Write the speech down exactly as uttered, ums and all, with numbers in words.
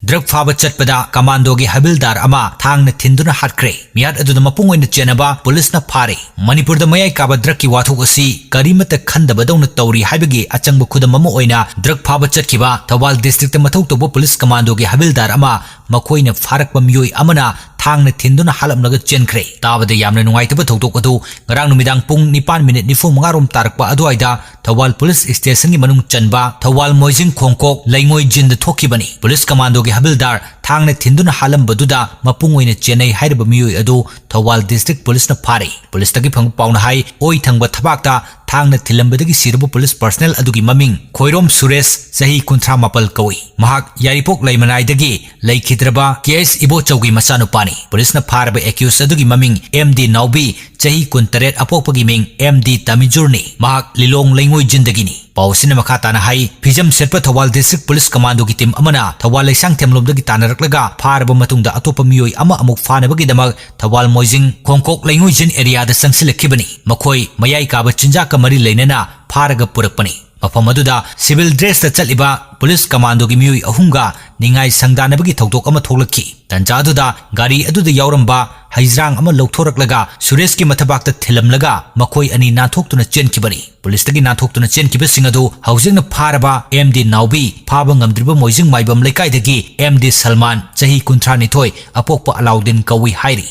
Drug ꯐꯥꯕ ꯆꯠꯄꯗ ꯀꯃꯥꯟꯗꯣꯒꯤ ꯍꯕꯤꯜꯗꯥꯔ ꯑꯃ ꯊꯥꯡꯅ ꯊꯤꯟꯗꯨꯅ ꯍꯥꯠꯈ꯭ꯔꯦ꯫ ꯃꯤꯍꯥꯠ ꯑꯗꯨꯗ ꯃꯄꯨꯡ ꯑꯣꯏꯅ ꯆꯦꯟꯅꯕ ꯄꯨꯂꯤꯁꯅ ꯐꯥꯔꯦ꯫ ꯃꯅꯤꯄꯨꯔꯗ ꯃꯌꯥꯏ ꯀꯥꯕ ꯗ꯭ꯔꯒꯀꯤ ꯋꯥꯊꯣꯛ ꯑꯁꯤ ꯀꯔꯤꯃꯠꯇ ꯈꯟꯗꯕꯗꯧꯅ ꯇꯧꯔꯤ ꯍꯥꯏꯕꯒꯤ ꯑꯆꯪꯕ ꯈꯨꯗꯝ ꯑꯃ ꯑꯣꯏꯅ ꯗ꯭ꯔꯒ ꯐꯥꯕ ꯆꯠꯈꯤꯕ ꯊꯧꯕꯥꯜ ꯗꯤꯁꯇ꯭ꯔꯤꯛꯇ ꯃꯊꯧ ꯇꯧꯕ ꯄꯨꯂꯤꯁ ꯀꯃꯥꯟꯗꯣꯒꯤ ꯍꯕꯤꯜꯗꯥꯔ ꯑꯃ ꯃꯈꯣꯏꯅ ꯐꯥꯔꯛꯄ ꯃꯤꯑꯣꯏ ꯑꯃꯅ ꯊꯥꯡꯅ ꯊꯤꯟꯗꯨꯅ ꯍꯥꯠꯂꯝꯂꯒ ꯆꯦꯟꯈ꯭ꯔꯦ꯫ ꯇꯥꯕꯗ ꯌꯥꯝꯅ ꯅꯨꯡꯉꯥꯏꯇꯕ ꯊꯧꯗꯣꯛ ꯑꯗꯨ ꯉꯔꯥꯡ ꯅꯨꯃꯤꯗꯥꯡ ꯄꯨꯡ ꯅꯤꯄꯥꯟ ꯃꯤꯅꯤꯠ ꯅꯤꯐꯨ ꯃꯉꯥ ꯔꯣꯝ ꯇꯥꯔꯛꯄ ꯑꯗꯨꯋꯥꯏꯗ ꯊꯧꯕꯥꯜ ꯄꯨꯂꯤꯁ ꯁ꯭ꯇꯦꯁꯟꯒꯤ ꯃꯅꯨꯡ ꯆꯟꯕ ꯊꯧꯕꯥꯜ ꯃꯣꯏꯖꯤꯡ ꯈꯣꯡꯀꯣꯛ ꯂꯩꯉꯣꯏ ꯖꯤꯟꯗ ꯊꯣꯛꯈꯤꯕꯅꯤ꯫ ꯄꯨꯂꯤꯁ ꯀꯃꯥꯟꯗꯣꯒꯤ ꯍꯕꯤꯜꯗꯥꯔ ꯊꯥꯡꯅ ꯊꯤꯟꯗꯨꯅ ꯍꯥꯠꯂꯝꯕꯗꯨꯗ ꯃꯄꯨꯡ ꯑꯣꯏꯅ ꯆꯦꯟꯅꯩ ꯍꯥꯏꯔꯤꯕ ꯃꯤꯑꯣꯏ ꯑꯗꯨ ꯊꯧꯕꯥꯜ ꯗꯤꯁꯇ꯭ꯔꯤꯛ ꯄꯨꯂꯤꯁꯅ ꯐꯥꯔꯦ꯫ ꯄꯨꯂꯤꯁꯇꯒꯤ ꯐꯪꯕ ꯄꯥꯎꯅ ꯍꯥꯏ, ꯑꯣꯏ ꯊꯪꯕ ꯊꯕꯥꯛꯇ ꯊꯥꯡꯅ ꯊꯤꯜꯂꯝꯕꯗꯒꯤ ꯁꯤꯔꯕ ꯄꯨꯂꯤꯁ ꯄꯔꯁꯅꯦꯜ ꯑꯗꯨꯒꯤ ꯃꯃꯤꯡ ꯈꯣꯏꯔꯣꯝ ꯁꯨꯔꯦꯁ, ꯆꯍꯤ ꯀꯨꯟꯊ꯭ꯔꯥ ꯃꯥꯄꯜ ꯀꯧꯏ꯫ ꯃꯍꯥꯛ ꯌꯥꯏꯔꯤꯄꯣꯛ ꯂꯩꯃꯅꯥꯏꯗꯒꯤ ꯂꯩꯈꯤꯗ꯭ꯔꯕ ꯀꯦ ꯑꯦꯁ ꯏꯕꯣꯆꯧꯒꯤ ꯃꯆꯥꯅꯨꯄꯥꯅꯤ꯫ ꯄꯨꯂꯤꯁꯅ ꯐꯥꯔꯕ ꯑꯦꯀ꯭ꯌꯨꯁ ꯑꯗꯨꯒꯤ ꯃꯃꯤꯡ ꯑꯦꯝ ꯗꯤ ꯅꯥꯎꯕꯤ, ꯆꯍꯤ ꯀꯨꯟꯇꯔꯦꯠ, ꯑꯄꯣꯛꯄꯒꯤ ꯃꯤꯡ ꯑꯦꯝ ꯗꯤ ꯇꯥꯃꯤꯖꯨꯔꯅꯤ꯫ ꯃꯍꯥꯛ ꯂꯤꯂꯣꯡ ꯂꯩꯉꯣꯏ ꯖꯤꯟꯗꯒꯤꯅꯤ꯫ ꯄꯥꯎ ꯑꯁꯤꯅ ꯃꯈꯥ ꯇꯥꯅ ꯍꯥꯏ, ꯐꯤꯖꯝ ꯁꯦꯠꯄ ꯊꯧꯕꯥꯜ ꯗꯤꯁꯇ꯭ꯔꯤꯛ ꯄꯨꯂꯤꯁ ꯀꯃꯥꯟꯗꯣꯒꯤ ꯇꯤꯝ ꯑꯃꯅ ꯊꯧꯕꯥꯜ ꯂꯩꯁꯥꯡꯊꯦꯝꯂꯣꯝꯗꯒꯤ ꯇꯥꯟꯅꯔꯛꯂꯒ ꯐꯥꯔꯕ ꯃꯇꯨꯡꯗ ꯑꯇꯣꯞꯄ ꯃꯤꯑꯣꯏ ꯑꯃ ꯑꯃꯨꯛ ꯐꯥꯅꯕꯒꯤꯗꯃꯛ ꯊꯧꯕꯥꯜ ꯃꯣꯏꯖꯤꯡ ꯈꯣꯡꯀꯣꯛ ꯂꯩꯉꯣꯏꯖꯤꯟ ꯑꯦꯔꯤꯌꯥꯗ ꯆꯪꯁꯤꯜꯂꯛꯈꯤꯕꯅꯤ꯫ ꯃꯈꯣꯏ ꯃꯌꯥꯏ ꯀꯥꯕ ꯆꯤꯟꯖꯥꯛꯀ ꯃꯔꯤ ꯂꯩꯅꯅ ꯐꯥꯔꯒ ꯄꯨꯔꯛꯄꯅꯤ꯫ ꯃꯐꯝ ꯑꯗꯨꯗ ꯁꯤꯚꯤꯜ ꯗ꯭ꯔꯦꯁꯇ ꯆꯠꯂꯤꯕ ꯄꯨꯂꯤꯁ ꯀꯃꯥꯟꯗꯣꯒꯤ ꯃꯤꯑꯣꯏ ꯑꯍꯨꯝꯒ ꯅꯤꯡꯉꯥꯏ ꯁꯪꯗꯥꯅꯕꯒꯤ ꯊꯧꯗꯣꯛ ꯑꯃ ꯊꯣꯛꯂꯛꯈꯤ꯫ ꯇꯟꯖꯥ ꯑꯗꯨꯗ ꯒꯥꯔꯤ ꯑꯗꯨꯗ ꯌꯥꯎꯔꯝꯕ ꯍꯩꯖ꯭ꯔꯥꯡ ꯑꯃ ꯂꯧꯊꯣꯔꯛꯂꯒ ꯁꯨꯔꯦꯁꯀꯤ ꯃꯊꯕꯥꯛꯇ ꯊꯤꯜꯂꯝꯂꯒ ꯃꯈꯣꯏ ꯑꯅꯤ ꯅꯥꯟꯊꯣꯛꯇꯨꯅ ꯆꯦꯟꯈꯤꯕꯅꯤ꯫ ꯄꯨꯂꯤꯁꯇꯒꯤ ꯅꯥꯟꯊꯣꯛꯇꯨꯅ ꯆꯦꯟꯈꯤꯕꯁꯤꯡ ꯑꯗꯨ ꯍꯧꯖꯤꯛꯅ ꯐꯥꯔꯕ ꯑꯦꯝ ꯗꯤ ꯅꯥꯎꯕꯤ, ꯐꯥꯕ ꯉꯝꯗ꯭ꯔꯤꯕ ꯃꯣꯏꯖꯤꯡ ꯃꯥꯏꯕꯝ ꯂꯩꯀꯥꯏꯗꯒꯤ ꯑꯦꯝ ꯗꯤ ꯁꯜꯃꯥꯟ, ꯆꯍꯤ ꯀꯨꯟꯊ꯭ꯔꯥ ꯅꯤꯊꯣꯏ, ꯑꯄꯣꯛꯄ ꯑꯂꯥꯎꯗꯤꯟ ꯀꯧꯏ ꯍꯥꯏꯔꯤ꯫